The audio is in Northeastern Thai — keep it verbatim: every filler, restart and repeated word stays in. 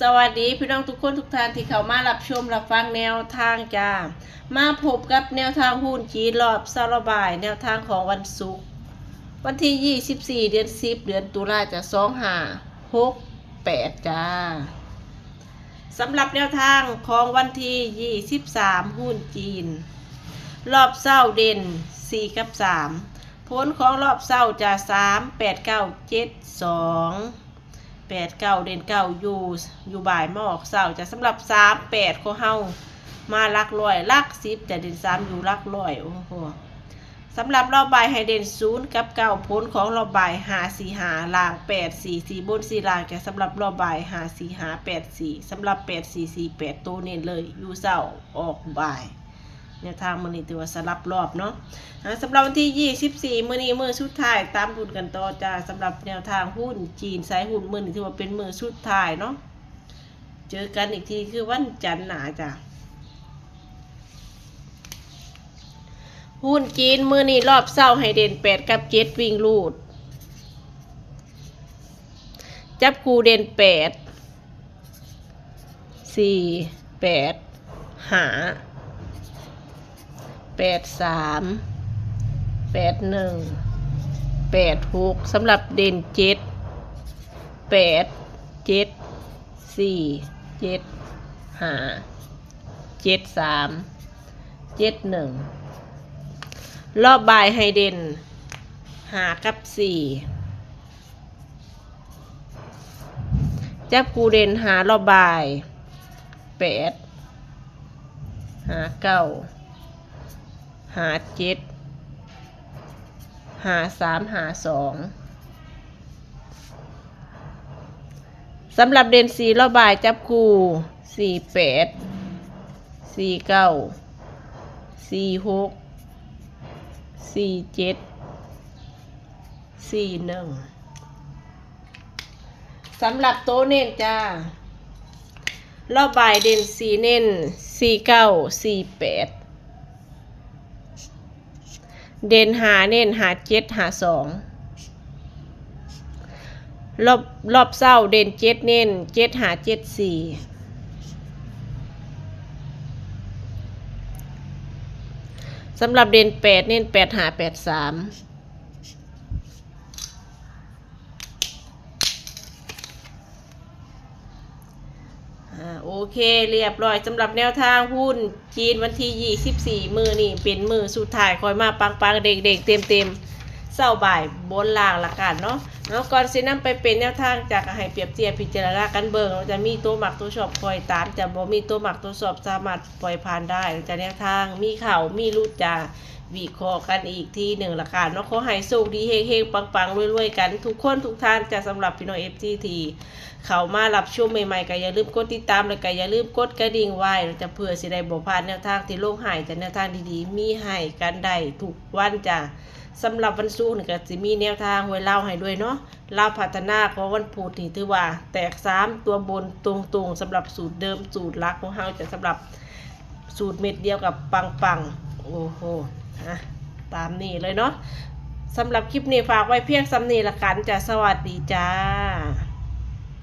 สวัสดีพี่น้องทุกคนทุกท่านที่เข้ามารับชมรับฟังแนวทางจ้า มาพบกับแนวทางหุ้นจีนรอบเช้าระบาย แนวทางของวันศุกร์ วันที่ยี่สิบสี่ เดือนสิบ เดือนตุลาจ้า สองห้าหกแปดจ้า สำหรับแนวทางของวันที่ยี่สิบสาม หุ้นจีน รอบเช้าเด่น สี่ กับ สาม ผลของรอบเช้าจ้า สาม แปด เก้า เจ็ด สอง แปด เก้า เด่น เก้า อยู่ อยู่บ่ายมาออกเช้าจ้า สำหรับ สาม แปด ของเฮามาหลักร้อย หลักสิบจ้า เด่น สาม อยู่หลักร้อย โอ้โห สำหรับรอบบ่ายให้เด่น ศูนย์ กับ เก้า ผลของรอบบ่าย ห้า สี่ ห้า ล่าง แปด สี่ สี่ บน สี่ ล่างจ้า สำหรับรอบบ่าย ห้า สี่ ห้า แปด สี่ สำหรับ แปด สี่ สี่ แปด ตัวเน้นเลย อยู่เช้าออกบ่าย แนวทางมื้อนี้ถือว่าสลับรอบเนาะ อ่า สำหรับวันที่ยี่สิบสี่ มื้อนี้มื้อสุดท้าย ตามลุ้นกันต่อจ้า สำหรับแนวทางหุ้นจีนสายหุ้นมื้อนี้ถือว่าเป็นมื้อสุดท้ายเนาะ เจอกันอีกทีคือวันจันทร์หน้าจ้า หุ้นจีนมื้อนี้รอบเช้าให้เด่น แปด กับ เจ็ด วิ่งรูด จับคู่เด่น แปด สี่ แปด ห้า แปด สาม แปด หนึ่ง แปด หก สำหรับเด่น เจ็ด แปด เจ็ด สี่ เจ็ด ห้า เจ็ด สาม เจ็ด หนึ่ง รอบบ่ายให้เด่น ห้า กับ สี่ จับคู่เด่น ห้า รอบบ่าย แปด ห้า เก้า ห้า เจ็ด ห้า สาม ห้า สอง สำหรับเด่น สี่ รอบบ่ายจับคู่ สี่ แปด สี่ เก้า สี่ หก สี่ เจ็ด สี่ หนึ่ง สำหรับโตเน้นจ้า รอบบ่ายเด่น สี่ เน้น สี่ เก้า สี่ แปด เด่น ห้า เน้น ห้า เจ็ด ห้า สอง รอบ รอบเช้าเด่น เจ็ด เน้น เจ็ด ห้า เจ็ด สี่ สำหรับเด่น แปด เน้น แปด ห้า แปด สาม อ่า โอเค เรียบร้อย สำหรับแนวทางหุ้นจีนวันที่ ยี่สิบสี่ มื้อนี้เป็นมื้อสุดท้าย ค่อยมาปังๆ เด้งๆ เต็มๆ เช้าบ่ายบนล่างละกันเนาะ เอา ก่อนสินำไปเป็นแนวทางจ้า ก็ให้เปรียบเทียบพิจารณากันเบิ่ง จะมีตัวมักตัวชอบค่อยตาม จะบ่มีตัวมักตัวชอบสามารถปล่อยผ่านได้ จะแนวทางมีเข้ามีหลุดจ้า วิเคราะห์กันอีกทีหนึ่งละกันเนาะ ขอให้โชคดีเฮงๆ ปังๆ รวยๆ กันทุกคนทุกท่านจ้า สำหรับพี่น้อง เอฟซี ที่เข้ามารับชมใหม่ๆ ก็อย่าลืมกดติดตาม แล้วก็อย่าลืมกดกระดิ่งไว้ แล้วจะเพื่อสิได้บ่พลาดแนวทางที่ลงให้จ้า แนวทางดีๆ มีให้กันได้ทุกวันจ้า สำหรับวันศุกร์นี่ก็สิมีแนวทางหวยลาวให้ด้วยเนาะ ลาวพัฒนาของวันพุธนี่ถือว่าแตกสามตัวบนตรงๆ สำหรับสูตรเดิม สูตรหลักของเฮาจ้า สำหรับสูตรเม็ดเดียวกับปังๆ โอ้โห อ่ะ ตามนี้เลยเนาะ สำหรับคลิปนี้ฝากไว้เพียงส่ำนี้ละกันจ้า สวัสดีจ้า